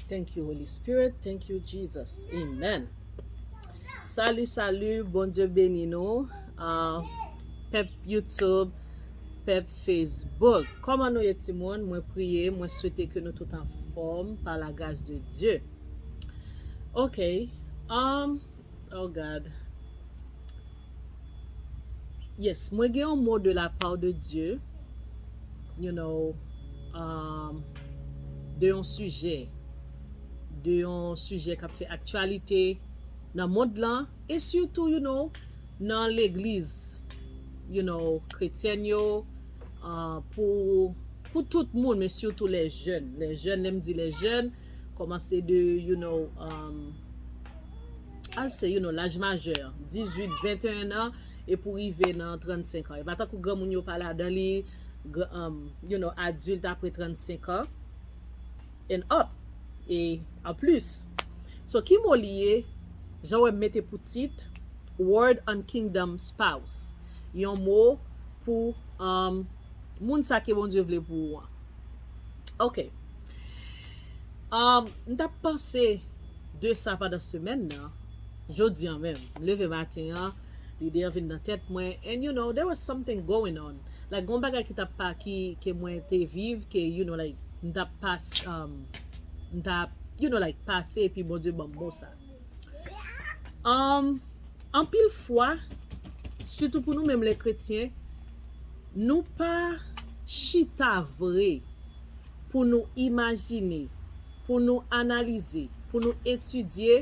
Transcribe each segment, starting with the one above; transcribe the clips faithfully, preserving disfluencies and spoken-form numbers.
Thank you, Holy Spirit. Thank you, Jesus. Amen. Salut, salut. Bondye beni nou. Uh, pèp YouTube, pèp Facebook. Kòman nou ye, timoun? Mwen priye, mwen swete ke nou tout anfòm pa la grâce de Dieu. Ok. Um, oh God. Yes, mwen gen yon mo de la part de Dieu, you know, um, de yon sijè, de yon sijè k ap fè aktyalite nan mond lan, e sitou, you know, nan legliz, you know, kretyèn yo, uh, pou, pou tout moun, men sitou les jeunes. Les jeunes, lè m di les jeunes, kòmanse de, you know, um, al se, you know, laj majè, dizuit, venteyen an, e pou rive nan trannsenk an. E pa tankou granmoun yo pa ladan li, gra- um, you know, adilt apre trannsenk an and up, e an plis. So, ki mo li ye? Jan w wè m mete pou tit, Word on Kingdom Spouse. Yon mo pou, um, moun sa ke Bondye vle pou ou an. Ok. Um, m t ap panse de sa pandan semèn nan. Jodi an menm, m leve maten an, lide an vin nan tèt mwen, and you know, there was something going on. Like, gon bagay ki t ap pa, ki, ke mwen te viv, ke, you know, like, m t ap pas, um, m t ap, you know, like, pase, epi Bondye ban m mo sa. Um, anpil fwa, sitou pou nou menm lè kretyen, nou pa chita vre pou nou imajine, pou nou analize, pou nou etidye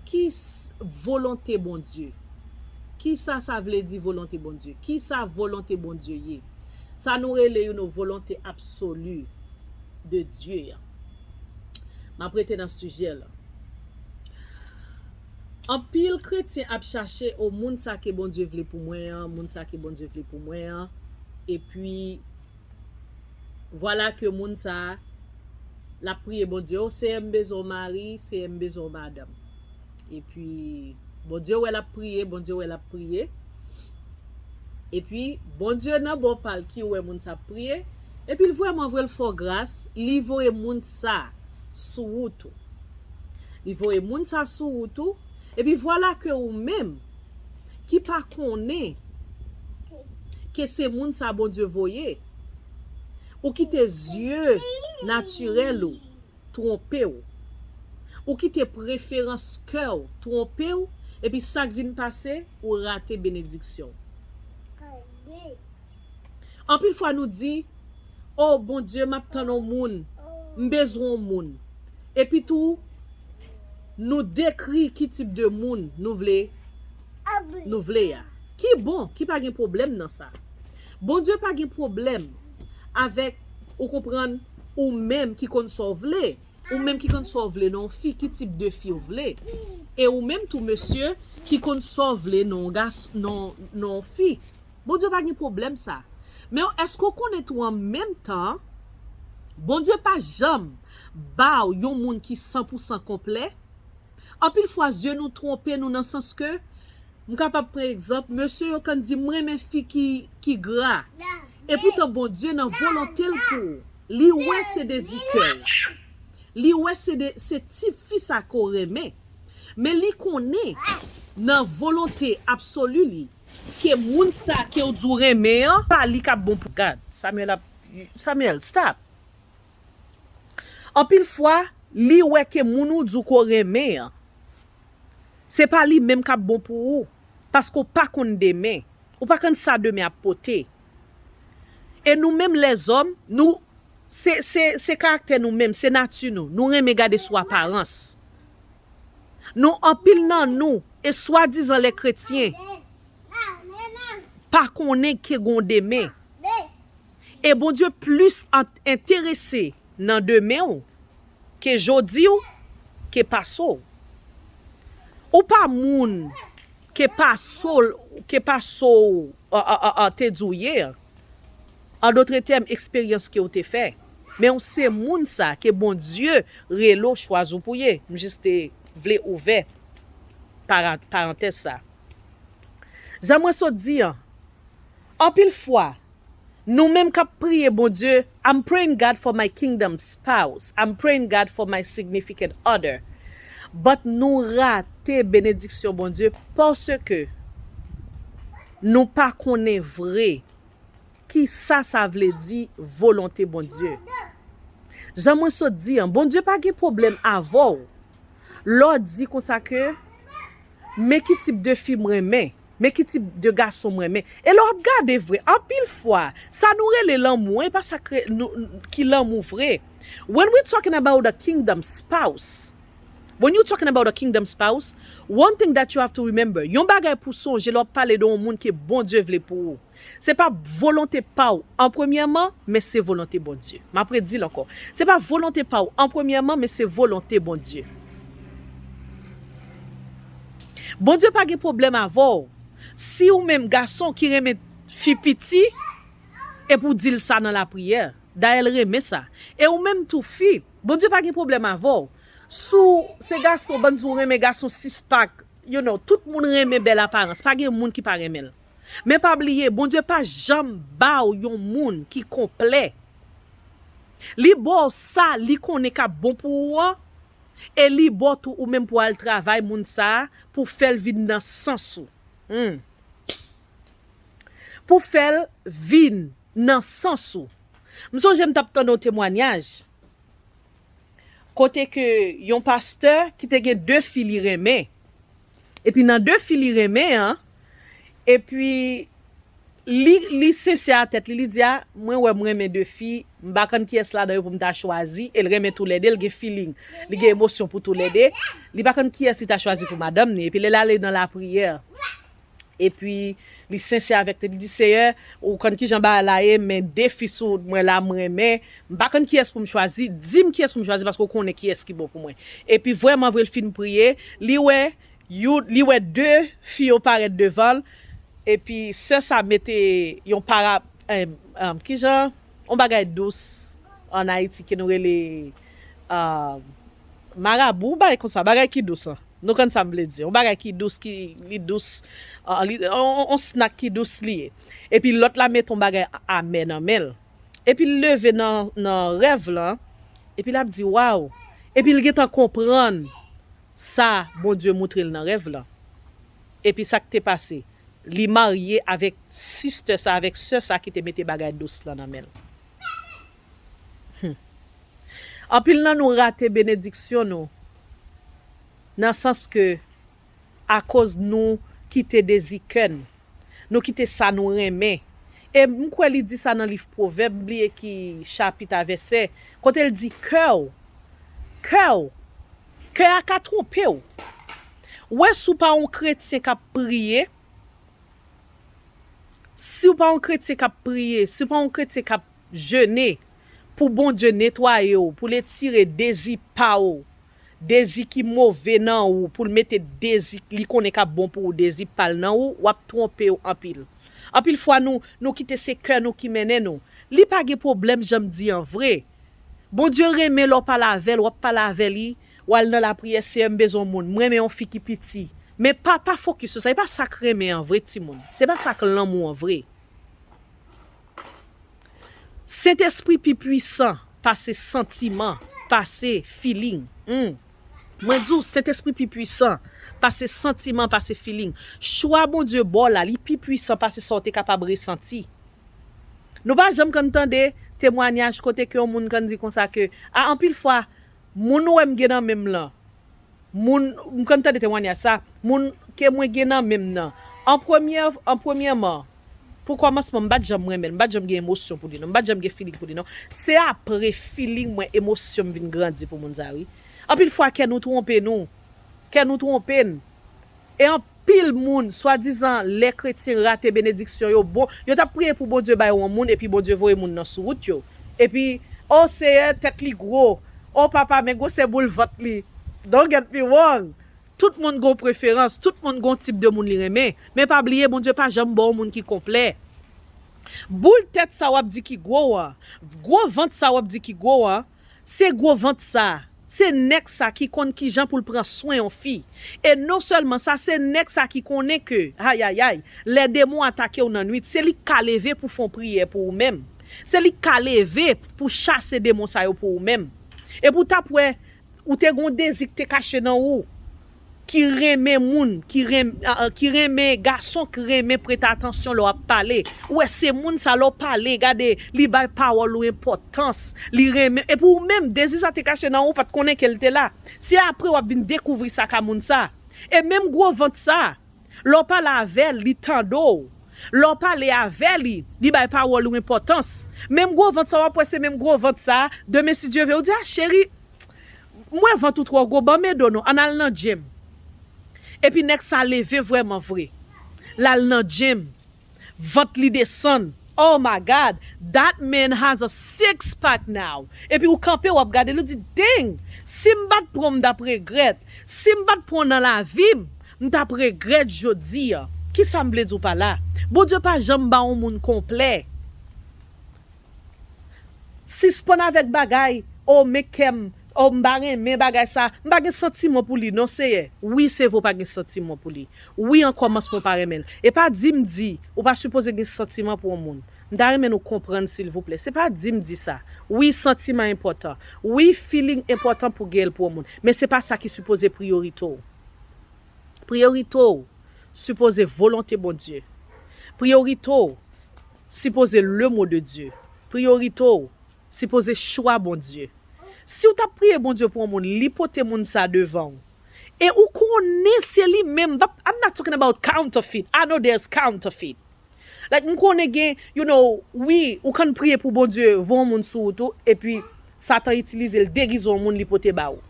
ki s- volonte Bondye. Ki sa sa vle di volonte Bondye? Ki sa volonte Bondye ye? Sa nou rele yon volonte absoli de Dye an. M ap rete nan sijè la. Anpil kretyen ap chache, o, moun sa ke Bondye vle pou mwen an, moun sa ke Bondye vle pou mwen an, epi vwala ke moun sa l ap priye Bondye, o Seyè, m bezwen yon mari, Seyè, m bezwen yon madanm. Epi Bondye wè l ap priye, Bondye wè l ap priye. Epi Bondye nan bò pa l ki wè moun sa ap priye, epi l vrèman vre l fè w gras, li voye moun sa sou wout ou. Li voye moun sa sou wout ou, epi vwala ke ou menm ki pa konnen ke se moun sa Bondye voye, ou kite zye natirèl ou twonpe w. Ou kite preferans kè w twonpe w, epi sa k vin pase, ou rate benediksyon. Anpil fwa nou di, o Bondye, m ap tann yon moun, m bezwen yon moun. Epi tou, nou dekri ki tip de moun nou vle, nou vle a. Ki bon, ki pa gen pwoblèm nan sa. Bondye pa gen pwoblèm avèk, ou konprann, ou menm ki konn sa w vle. Ou menm ki konn sa w vle nan yon fi, ki tip de fi w vle. E ou menm tou, mesye, ki konn sa w vle nan yon gas- nan nan yon fi. Bondye pa gen pwoblèm sa. Men èske w konnen tou an menm tan, Bondye pa janm ba w yon moun ki san pou san konplè? Anpil fwa, zye nou twonpe nou nan sans ke, m kapab pran egzanp, mesye yo konn di, "M renmen fi ki, ki gra." Epoutan, Bondye nan volonte l pou ou. Li wè se dezi kè w. Li wè se de, se tip fi sa ke w renmen. Men li konnen, nan volonte absoli li, ke moun sa ke w di w renmen an, pa li k ap bon pou gad. Samuel ap, Samuel, stop. Anpil fwa, li wè ke moun ou di w ke w renmen an, se pa li menm k ap bon pou ou, paske w pa konn demen. Ou pa konn sa demen ap pote. E nou menm lèzòm, nou, se, se, se karaktè nou menm, se nati nou. Nou renmen gade sou aparans. Nou, anpil nan nou, e swadizan lè kretyen, pa konnen ke gon demen. E Bondye plis an- enterese nan demen w ke jodi w, ke pase w. Ou pa moun ke pase w, ke pase w, a, a, a, a, te di w ye. An dotre tèm, eksperyans ke w te fè. Men w se moun sa ke Bondye rele w, chwazi w pou ye. M jis te vle ouvè paran- parantèz sa. Jan mwen sot di an, anpil fwa, Nou menm k ap priye Bondye, I'm praying God for my kingdom spouse, I'm praying God for my significant other. But nou rate benediksyon Bondye paske nou pa konnen vre ki sa sa vle di volonte Bondye. Jan mwen sot di an, Bondye pa gen pwoblèm avè w. Lè w di konsa ke, men ki tip de fi m renmen, men ki tip de gason m renmen. E lè w ap gade vre, anpil fwa, sa nou rele lanmou, e pa sa k, nou, ki lanmou vre. When we talking about the kingdom spouse, when you talking about the kingdom spouse, one thing that you have to remember, yon bagay pou sonje lè w ap pale de yon moun ke Bondye vle pou ou. Se pa volonte pa w an premyèman, men se volonte Bondye. M ap redi l ankò. Se pa volonte pa w an premyèman, men se volonte Bondye. Bondye pa gen pwoblèm avè w. Si ou menm gason ki renmen fi piti, epi w di l sa nan lapriyè. Dayè l renmen sa. E ou menm tou fi, Bondye pa gen pwoblèm avè w. Si w se gason, bann di w renmen gason six pack, you know, tout moun renmen bèl aparans. Pa gen moun ki pa renmen l. Men pa bliye, Bondye pa janm ba w yon moun ki konplè. Li ba w sa li konnen k ap bon pou ou an, e li ba w tou ou menm pou al travay moun sa a, pou fè l vin nan sans ou. Hmm. Pou fè l vin nan sans ou. M sonje m t ap tande yon temwanyaj kote ke yon pastè ki te gen de fi li renmen. Epi nan de fi li renmen an, epi li, li sensè a tèt li, li di, a, mwen wè m renmen de fi, m pa konn kiyès ladan yo pou m ta chwazi, e l renmen toulède, l gen feeling, li gen emosyon pou toulède, li pa konn kiyès li ta chwazi pou madanm ni, epi lè l ale nan lapriyè, epi li sensè avèk tèt li, di, Seyè, ou konn kijan bagay la ye, men de fi sou mwen la m renmen, m pa konn kiyès pou m chwazi, di m kiyès pou m chwazi, paske w konnen kiyès ki bon pou mwen. Epi vrèman vre, l fin priye, li wè, you, li wè de fi yo parèt devan l, epi sè sa mete yon para, eh, eh, kijan, yon bagay dous ann Ayiti ke nou rele, ah, marabou, bagay konsa, bagay ki dous an. Nou konn sa m vle di. Yon bagay ki dous, ki li dous, ah, li, yon, yon snack ki dous li ye. Epi lòt la mete yon bagay amè nan men l. Epi l leve nan, nan rèv lan, epi l ap di, waw. Epi l gentan konprann sa Bondye moutre l nan rèv lan. Epi sa k te pase, li marye avèk sistè sa, avèk sè sa ki te mete bagay dous lan nan men l. Hmm. Anpil nan nou rate benediksyon nou, nan sans ke akoz nou kite dezi kè n, nou kite sa nou renmen. E m kwè li di sa nan liv Pwovèb, m bliye ki chapit a vèsè, kote l di kè w, kè w, kè a ka twonpe w. Ou wè, si w pa yon kretyen k ap priye, si w pa yon kretyen k ap priye, si w pa yon kretyen k ap jene, pou Bondye netwaye w, pou l etire dezi pa w, dezi ki move nan ou, pou l mete dezi li konnen k ap bon pou ou, dezi pa l nan ou, w ap twonpe w anpil. Anpil fwa nou, nou kite se kè nou ki mennen nou. Li pa gen pwoblèm jan m di an vre. Bondye renmen lè w pale avè l, w ap pale avè li, w al nan lapriyè, Seyè, m bezwen yon moun, m renmen yon fi ki piti. Men pa, pa fokis sou sa, e pa sa k renmen an vre, timoun. Se pa sa k lanmou an vre. Sentespri pi pwisan pase santiman, pase feeling. Hmm. Mwen di w, Sentespri pi pwisan pase santiman, pase feeling. Chwa Bondye ba w la, li pi pwisan pase sa w te kapab resanti. Nou pa janm konn tande temwanyaj kote ke yon moun konn di konsa ke, a, anpil fwa, moun ou wè m gen nan men m lan, moun, m konn tande temwanyaj sa, moun ke mwen gen nan men m nan, an premye, an premyèman, pou kòmansman, m pa t janm renmen l, m pa t janm gen emosyon pou li non, m pa t janm gen feeling pou li non. Se apre feeling mwen, emosyon m vin grandi pou moun sa, wi. Anpil fwa, kè nou twonpe nou. Kè nou twonpe n. E anpil moun, swadizan lè kretyen rate benediksyon yo, bon, yo t ap priye pou Bondye bay yon moun, epi Bondye voye moun nan sou wout yo. Epi, o Seyè, tèt li gwo. O papa, men gwosè boul vant li. Don't get me wrong. Tout moun gon preferans, tout moun gon tip de moun li renmen. Men pa bliye, Bondye pa janm ba w moun ki konplè. Boul tèt sa w ap di ki gwo an, gwo vant sa w ap di ki gwo an, se gwo vant sa Se nèg sa ki konn kijan pou l pran swen yon fi. E non sèlman sa, se nèg sa ki konnen ke, ayayay, lè demon atake w nan nwit, se li k ka leve pou fè yon priyè pou ou menm. Se li k ka leve pou chase demon sa yo pou ou menm. Epi w t ap wè, ou te gen yon dezi ki te kache nan ou, ki renmen moun, ki renmen, ki renmen gason, ki renmen prete atansyon lè w ap pale. Ou wè se moun sa lè w pale, gade, li bay pawòl ou enpòtans, li renmen. Epi ou menm, dezi sa te kache nan ou, ou pa t konnen ke l te la. Se apre w ap vin dekouvri sa ka moun sa. E menm gwo vant sa, lè w pale avè l, li tande w. Lè w pale avè li, li bay pawòl ou enpòtans. Menm gwo vant sa, w ap wè se menm gwo vant sa, demen si Dye vle, ou di, a cheri, m wè vant ou twò gwo, ban m ede w non, ann al nan gym. Epi nèg sa leve vrèman vre. L al nan gym. Vant li desann. Oh my God, that man has a six pack now. Epi ou kanpe, w ap gade l, ou di, dang, si m pa t pran w, m t ap regrèt. Si m pa t pran w nan lavi m, m t ap regrèt jodi a. Kisa m vle di w pa la? Bondye pa janm ba yon moun konplè. Sispann avèk bagay, o men kè m, o m pa renmen bagay sa, m pa gen santiman pou li, non Seyè. Wi, se vre w pa gen santiman pou li. Wi, an kòmansman w pa renmen l. E pa di m di, ou pa sipoze gen santiman pou yon moun. M ta renmen nou konprann, silvouplè. Se pa di m di sa. Wi, santiman enpòtan. Wi, feeling enpòtan pou gen l pou yon moun. Men se pa sa ki sipoze priyorite w. Priyorite w sipoze volonte Bondye. Priyorite w sipoze le mot de Dieu. Priyorite w sipoze chwa Bondye. Si w t ap priye Bondye pou yon moun, li pote moun sa devan w. E ou konnen se li menm. I'm not talking about counterfeit. I know there's counterfeit. Like, m konnen gen, you know, wi, ou konn priye pou Bondye voye yon moun sou ou tou, epi Satan itilize l degize yon moun li pote ba ou.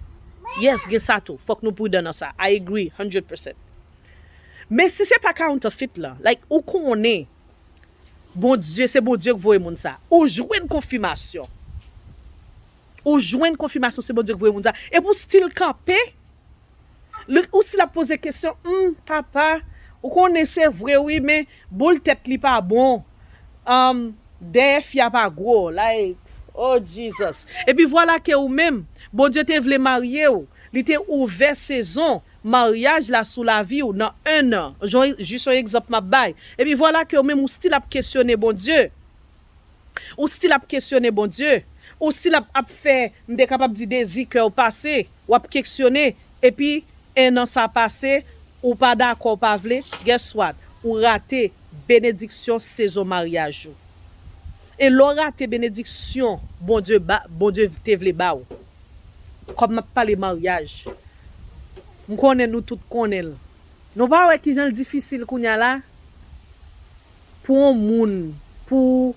Yes, gen sa tou. Fòk nou pridan nan sa. I agree, hundred percent. Men si se pa counterfeit la, like, ou konnen Bondye, se Bondye k voye moun sa. Ou jwenn konfimasyon. Ou jwenn konfimasyon, se Bondye k voye moun sa. Epi ou still kanpe, li, ou still ap poze kesyon, hmm, papa, ou konnen se vre wi, men boul tèt li pa bon. Um, dèyè fi a pa gwo, like, oh Jesus. Epi vwala ke ou menm, Bondye te vle marye w, li te ouvè sezon maryaj la sou lavi w nan en an. Jan, jis yon egzanp m ap bay. Epi vwala ke ou menm ou still ap kesyone Bondye. Ou still ap kesyone Bondye. Ou still ap, ap fè, m te kapab di dezi kè w pase. W ap kesyone. Epi, en an sa pase, ou pa dakò, w pa vle. Guess what? Ou rate benediksyon sezon maryaj ou. E lè w rate benediksyon Bondye ba, Bondye te vle ba w. Kòm m ap pale maryaj, m konnen nou tout konnen l. Nou pa wè kijan l difisil kounye a la? Pou yon moun, pou,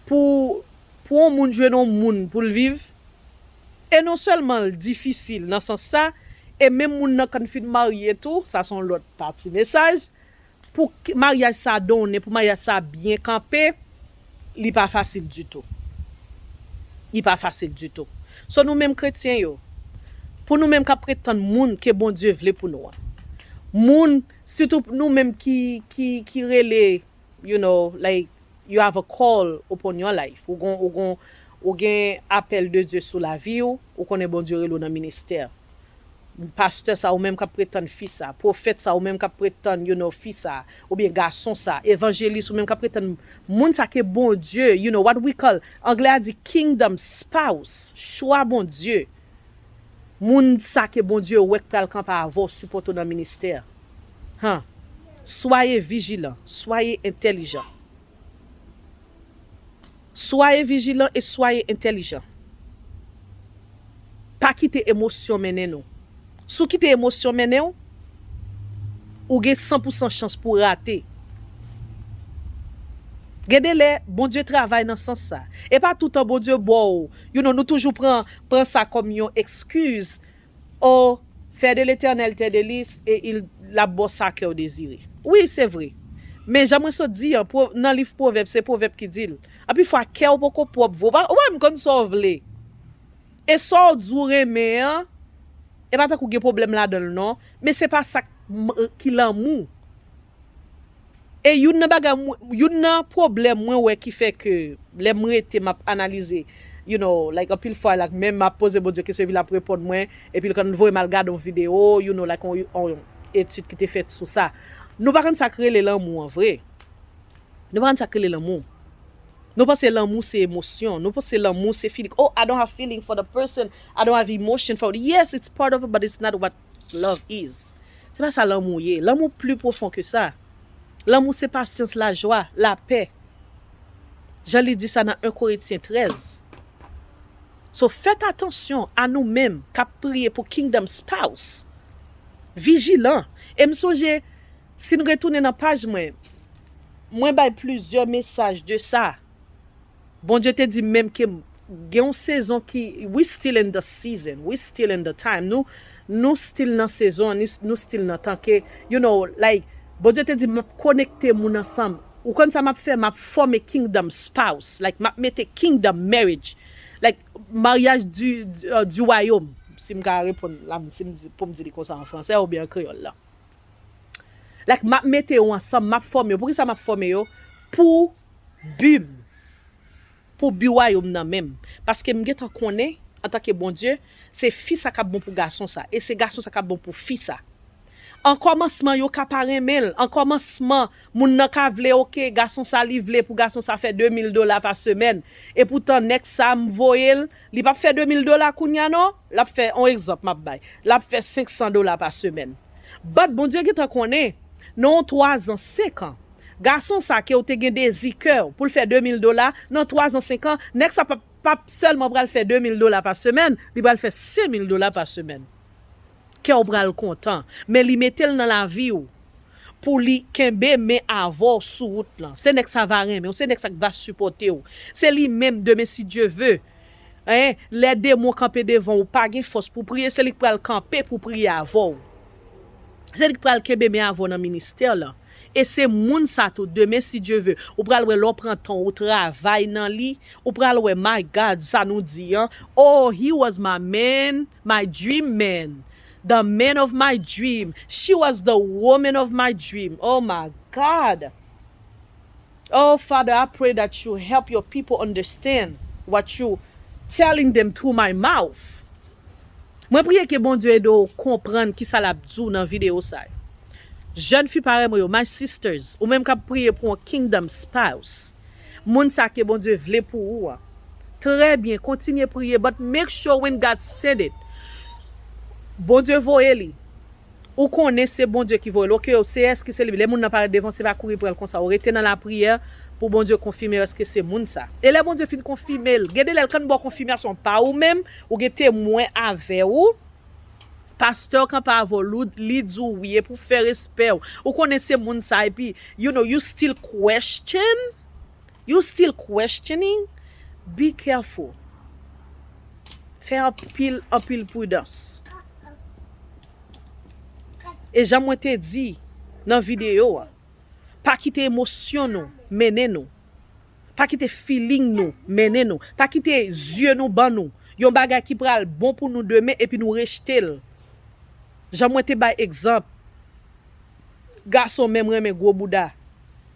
pou, pou yon moun jwenn yon moun pou l viv. E non sèlman l difisil nan sans sa, e menm moun nan kan fin marye tou, sa se yon lòt pati mesaj, pou k-, maryaj sa donnen, pou maryaj sa byen kanpe, li pa fasil ditou. Li pa fasil ditou. So nou menm kretyen yo, pou nou menm k ap pretann moun ke Bondye vle pou nou an. Moun, sitou nou menm ki, ki, ki rele, you know, like, you have a call upon your life. Ou gon, ou gon, ou gen apèl de Dye sou lavi w, ou konnen Bondye rele w nan ministè. Pastè sa, ou menm k ap pretann fi sa. Pwofèt sa, ou menm k ap pretann, you know, fi sa. Oubyen gason sa. Evanjelis, ou menm k ap pretann moun sa ke Bondye, you know, what we call, anglè a di kingdom spouse. Chwa Bondye. Moun sa ke Bondye wè k pral kanpe avè w, sipòte w nan ministè. Han. Soyez vigilants, soyez intelligents. Soyez vigilants et soyez intelligents. Pa kite emosyon mennen nou. Si w kite emosyon mennen w, ou gen san pou san chans pou w rate. Gen de lè, Bondye travay nan sans sa. E pa toutan Bondye ba w, you know, nou toujou pran, pran sa kòm yon ekskiz. Oh, fè de Letènèl tè delis e il, l ap ba w sa kè w dezire. Wi, se vre. Men jan mwen sot di an, pwo-, nan liv Pwovèb, se Pwovèb ki di l. Anpil fwa, kè w poko pwòp vre. Ou pa, ou pa menm konn sa w vle. E sa w di w renmen an, e pa tankou gen pwoblèm ladan l non. Men se pa sa k, m, ki lanmou. E youn nan bagay mwen, youn nan pwoblèm mwen wè ki fè ke lè m rete m ap analize You know, like, anpil fwa, like, menm m ap poze Bondye kesyon, epi l ap reponn mwen, epi l konn voye m al gade yon videyo, you know, like, yon, yon etid ki te fèt sou sa. Nou pa konn sa k rele lanmou an vre. Nou pa konn sa k rele lanmou. Nou panse lanmou se emosyon. Nou panse lanmou se feeling. Oh, I don't have feeling for the person. I don't have emotion for it. Yes, it's part of it, but it's not what love is. Se pa sa lanmou ye. Lanmou pli pwofon ke sa. Lanmou se pasyans, lajwa, lapè. Jan li di sa nan en Korentyen trèz. So, fèt atansyon a nou menm k ap priye pou Kingdom Spouse. Vijilan. E m sonje, si n retounen nan paj mwen, mwen bay plizyè mesaj de sa. Bondye te di menm ke gen yon sezon ki, we still in the season, we still in the time. Nou, nou still nan sezon, ni- nou still nan tan ke, you know, like, Bondye te di, "M ap konekte moun ansanm." Ou konn sa m ap fè? M ap fòme Kingdom Spouse. Like, m ap mete Kingdom Marriage. Like, maryaj du, du, euh, du wayòm. Si m ka reponn la, si m di, pou m di li konsa an fransè oubyen an kreyòl la. Like, m ap mete yo ansanm, m ap fòme yo. Poukisa m ap fòme yo? Pou bi m. Pou bi wayòm nan menm. Paske m gentan konnen, antanke Bondye, se fi sa k ap bon pou gason sa. E se gason sa k ap bon pou fi sa. An kòmansman, yo ka pa renmen l. An kòmansman, moun nan ka vle, oke, gason sa li vle pou gason sa fè de mil dola pa semèn. Epoutan, nèg sa m voye l, li p ap fè de mil dola kounye a non. L ap fè, on egzanp m ap bay, l ap fè senk san dola pa semèn. But Bondye gentan konnen, nan yon twa zan, senk an, gason sa ke w te gen dezi kè w pou l fè de mil dola, nan twa zan, senk an, nèg sa p ap, p ap sèlman pral fè de mil dola pa semèn, li pral fè senk mil dola pa semèn. Kè w pral kontan. Men li mete l nan lavi w pou li kenbe men avè w sou wout lan. Se nèg sa va renmen w, se nèg sa k va sipòte w. Se li menm demen, si Dye ve, en, lè demon kanpe devan w, ou pa gen fòs pou priye, se li k pral kanpe pou priye avè w. Se li k pral kenbe men avè w nan ministè lan. E se moun sa tou, demen, si Dye ve, ou pral wè lè w pran tan w, ou travay nan li, ou pral wè, my God, sa nou di an, "Oh, he was my man, my dream man. The man of my dream. She was the woman of my dream." Oh, my God. Oh, Father, I pray that you help your people understand what you telling them through my mouth. Mwen priye ke Bondye ede w konprann kisa l ap di w nan videyo sa yo. Jèn fi parèy mwen yo, my sisters, ou menm k ap priye pou yon kingdom spouse, moun sa ke Bondye vle pou ou an, trè byen, kontinye priye, but make sure when God send it, Bondye voye li, ou konnen se Bondye ki voye l. Oke, se èske se li. Lè moun nan parèt devan, se pa kouri pran l konsa. Ou rete nan lapriyè pou Bondye konfime èske se moun sa. E lè Bondye fin konfime l, gen de lè l konn ba w konfimasyon pa ou menm, ou gen temwen avè w. Pastè w kanpe avè w, li di w wi, epi w fè respè w. Ou konnen se moun sa, epi, you know, you still question? You still questioning? Be careful. Fè anpil, anpil pridans. E jan mwen te di nan videyo a, pa kite emosyon nou mennen nou. Pa kite feeling nou mennen nou. Pa kite zye nou ban nou yon bagay ki pral bon pou nou demen epi nou rejte l. Jan mwen te bay egzanp, gason menm renmen gwo bouda.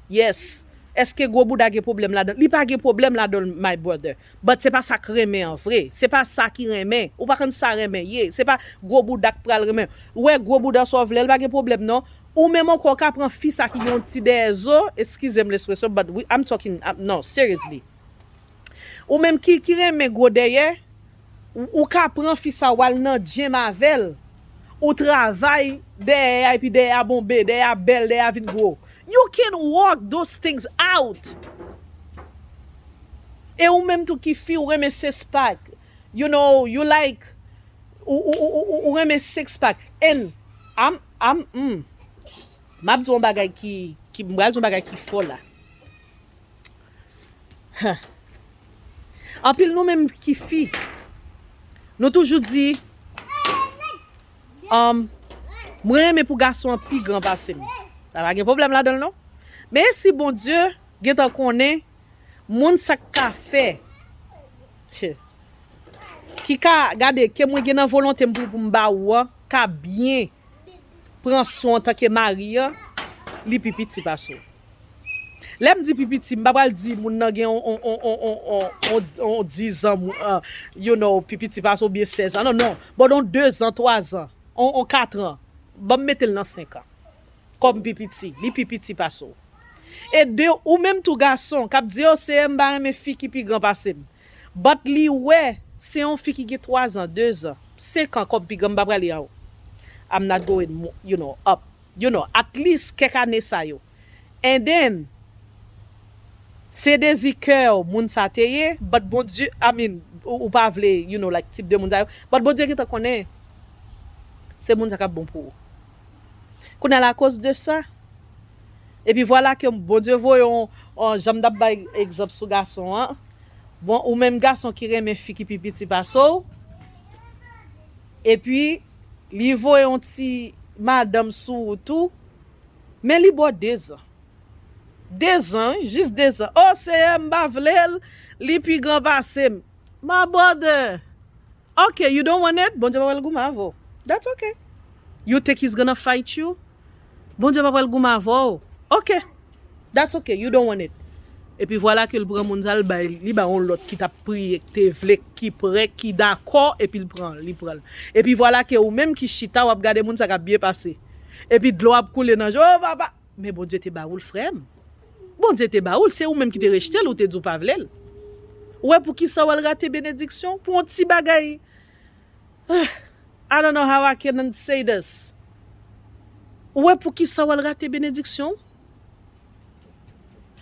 Yes. Èske gwo bouda gen pwoblèm ladan? Li pa gen pwoblèm ladan, my brother. But se pa sa k renmen an vre. Se pa sa ki renmen. Ou pa konn sa renmen ye. Se pa gwo bouda k pral renmen. Ou wè gwo bouda sa w vle, li pa gen pwoblèm non. Ou menm ankò w ka pran fi sa ki gen yon ti dèyè zo, eskize m lespresyon, but we, I'm talking, I'm, no, seriously. Ou menm ki, ki renmen gwo dèyè, ou, ou ka pran fi sa w al nan gym avè l, ou travay dèyè a, epi dèyè a bonbe, dèyè a bèl, dèyè a vin gwo. You can work those things out. E ou menm tou ki fi, ou renmen six pack. You know, you like, ou, ou, ou, ou, ou renmen six pack. And I'm, I'm, mm, m ap di yon bagay ki, ki, m pral di yon bagay ki fò la. Huh. Anpil nou menm ki fi, nou toujou di, um, mwen renmen pou gason an pi gran pase m. Sa pa gen pwoblèm ladan l non. Men si Bondye gentan konnen moun sa k ka fè, ki ka gade ke mwen gen nan volonte m pou, pou m ba ou an, ka byen pran swen w antanke mari an, li pi piti pase w. Lè m di pi piti, m pa pral di moun nan gen on, on, on, on, on, on, on, on dizan, mou- ah, you know, pi piti pase w byen sèz an. Non, non. But on dezan, twazan, on, on katran. Ban m mete l nan senkan. Kòm pi piti. Li pi piti pase w. E de, ou menm tou gason, k ap di, "O, Seyè, m pa renmen fi ki pi gran pase m." But li wè, se yon fi ki gen twazan, dezan, senkan kòm pi gran, m pa prale anwo. I'm not going, mo- you know, up. You know, at least kèk ane sa yo. And then, se dezi kè w moun sa te ye, but Bondye, I mean, ou, ou pa vle, you know, like, tip de moun sa yo, but Bondye gentan konnen se moun sa k ap bon pou ou. Kounye a la, akoz de sa, epi vwala ke Bondye voye yon, yon, jan m t ap bay egzanp sou gason an, bon, ou menm gason ki renmen fi ki pi piti pase w, epi li voye yon ti madanm sou ou tou, men li ba w dezan. Dezan, wi, jis dezan. "O, Seyè, m pa vle l, li pi gran pase m." My brother, okay, you don't want it? Bondye pa pral goumen avè w. That's okay. You think he's gonna fight you? Bondye pa pral goumen avè w. Okay. That's okay, you don't want it. Epi vwala ke l pran moun sa, l bay, li bay yon lòt ki t ap priye, ki te vle, ki prè, ki dakò, epi l pran, li pran l. Epi vwala ke ou menm ki chita, w ap gade moun sa k ap byen pase. Epi dlo ap koule nan je w, "O papa!" Men Bondye te ba ou l, frè m. Bondye te ba ou l, se ou menm ki te rejte l, ou te di w pa vle l. Ou wè poukisa w al rate benediksyon? Pou yon ti bagay. I don't know how I can say this. Ou wè poukisa w al rate benediksyon?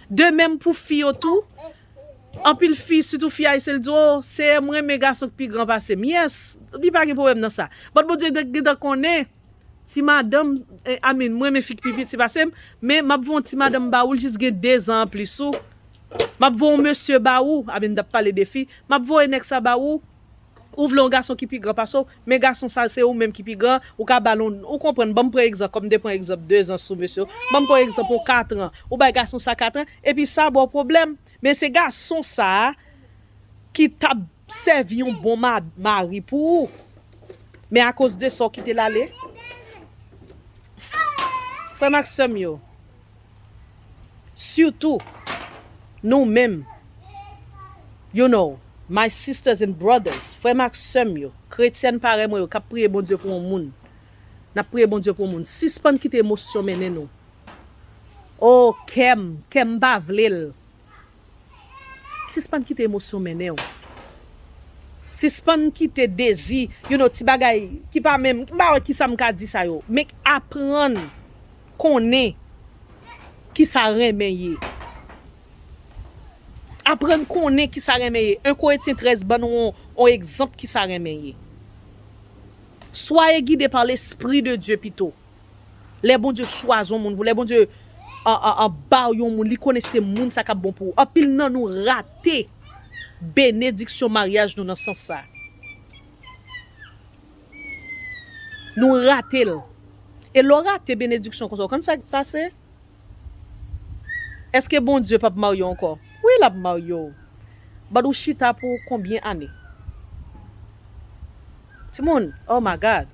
De menm pou fi yo tou. Anpil fi, sitou fi ayisyèn, di, "O, Seyè, m renmen gason ki pi gran pase m." Yes, li pa gen pwoblèm nan sa. But Bondye gen- gentan konnen ti madanm, eh, I mean, m renmen fi ki pi piti pase m, men m ap voye yon ti madanm ba ou, l jis gen dezan anplis ou. M ap voye yon mesye ba ou, I mean, m t ap pale de fi, m ap voye nèg sa ba ou. Ou vle yon gason ki pi gran pase w, men gason sa se ou menm ki pi gran, ou ka ba l yon, ou konprann, ban m pran egzanp, kòm m te pran egzanp dezan sou mesye, ban m pran egzanp yon katran, ou bay gason sa katran, epi sa ba w pwoblèm, men se gason sa a ki t ap sèvi yon bon ma- mari pou ou, men akoz de sa w kite l ale. Frè m ak sè m yo, sitou nou menm, you know, my sisters and brothers, frè m ak sè m yo, kretyèn parèy mwen yo k ap priye Bondye pou yon moun, n ap priye Bondye pou yon moun, sispann kite emosyon mennen nou. O, kè m, kè m pa vle l. Sispann kite emosyon mennen w. Sispann kite dezi, you know, ti bagay ki pa menm, m pa wè kisa m ka di sa yo. Men aprann konnen kisa renmen ye. Aprann konnen kisa renmen ye. En Korentyen trèz ban nou yon, yon egzanp kisa renmen ye. Soyez guidés par l'Esprit de Dieu pito. Lè Bondye chwazi yon moun pou, lè Bondye an, an, an ba w yon moun, li konnen se moun sa k ap bon pou ou. Anpil nan nou rate benediksyon maryaj nou nan sans sa. Nou rate l. E lè w rate benediksyon konsa, w konn sa k pase? Èske Bondye p ap marye w ankò? Wi, l ap marye w. But ou chita pou konbyen ane? Timoun, oh my God.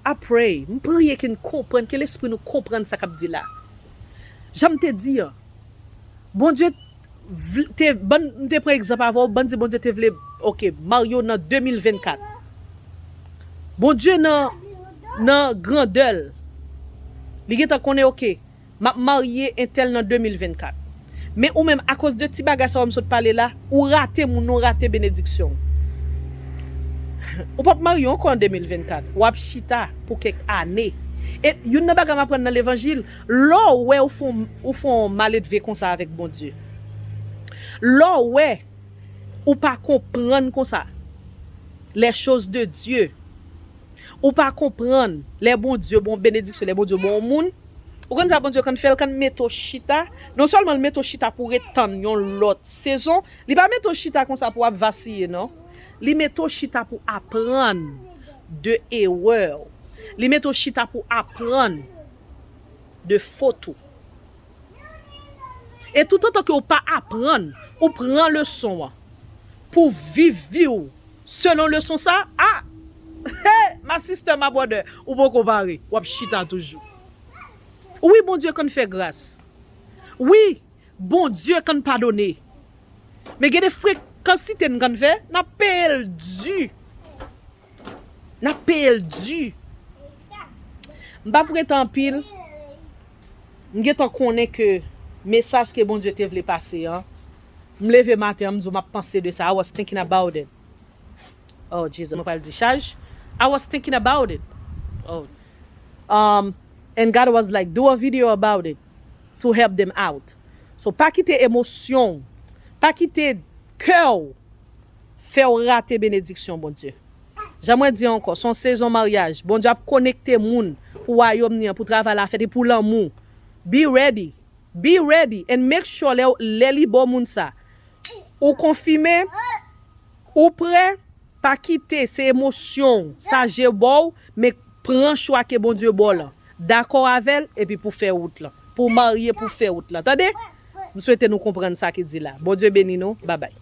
I pray. M priye ke n konprann, ke lespri nou konprann sa k ap di la. Jan m te di an, Bondye vle- te, bann, m te pran egzanp avè w, bann di Bondye te vle, oke, marye w nan de mil vennkat. Bondye nan, nan grandè l, li gentan konnen, oke, m ap marye entèl nan de mil vennkat. Men ou menm, akoz de ti bagay sa yo m sot pale la, ou rate moun, ou rate benediksyon w. Ou p ap marye ankò an de mil vennkat. W ap chita pou kèk ane. E youn nan bagay m aprann nan levanjil, lè w wè ou fè yon, ou fè yon maledve konsa avèk Bondye, lè w wè ou pa konprann konsa les choses de Dieu, ou pa konprann lè Bondye bon benediksyon, lè Bondye bon moun, ou konn sa Bondye konn fè? L konn mete w chita. Non sèlman l mete w chita pou w ret tann yon lòt sezon, li pa mete w chita konsa pou w ap vasiye, non. Li mete w chita pou w aprann de erè w. Li mete w chita pou w aprann de fot ou. E toutotan ke w pa aprann, ou pran leson an pou w viv vi w selon leson sa a, ah, hey, my sister, my brother, ou poko pare, w ap chita toujou. Wi, Bondye konn fè gras. Wi, Bondye konn padone. Men gen de frekansite n konn fè, n ap peye l di. N ap peye l di. M p ap rete anpil. M gentan konnen ke mesaj ke Bondye te vle pase an, m leve maten an, m di w m ap panse de sa. I was thinking about it. Oh Jesus, mwen pral di chaj. I was thinking about it. Oh. Um, and God was like, do a video about it to help them out. So pa kite emosyon, pa kite kè w fè w rate benediksyon Bondye. Jan mwen di ankò, se yon sezon maryaj. Bondye ap konekte moun pou wayòm ni an, pou travay la fèt e pou lanmou. Be ready. Be ready and make sure lè, lè li ba w moun sa, ou konfime, ou prè, pa kite se emosyon w, sa je ba w, men pran chwa ke Bondye ba w lan. Dakò avè l, epi pou fè wout lan. Pou marye, pou fè wout lan. Tande? M swete nou konprann sa ki di la. Bondye beni nou. Babay.